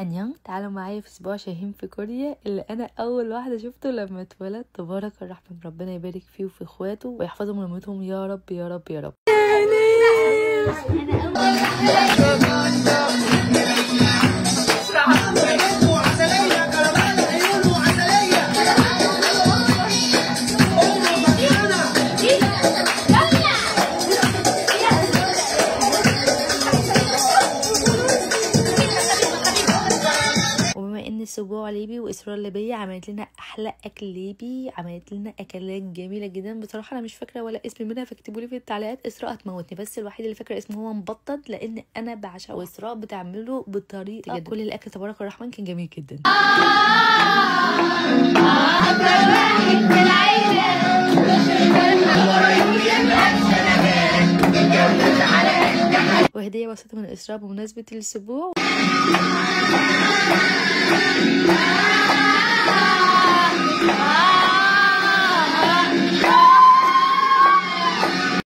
안녕. تعالوا معايا في اسبوع شاهين في كوريا اللي انا اول واحدة شفته لما اتولد. تبارك الرحمن، ربنا يبارك فيه وفي اخواته ويحفظهم لمامتهم يا رب يا رب يا رب. السبوع ليبي واسراء الليبية عملت لنا احلى اكل ليبي، عملت لنا اكلات جميلة جدا. بصراحة انا مش فاكره ولا اسم منها، فاكتبوا لي في التعليقات. اسراء هتموتني، بس الوحيد اللي فاكره اسمه هو مبطط لان انا بعشقه، واسراء بتعمله بطريقة جدا. كل الاكل تبارك الرحمن كان جميل جدا. وهديه بسيطة من اسراء بمناسبة الاسبوع.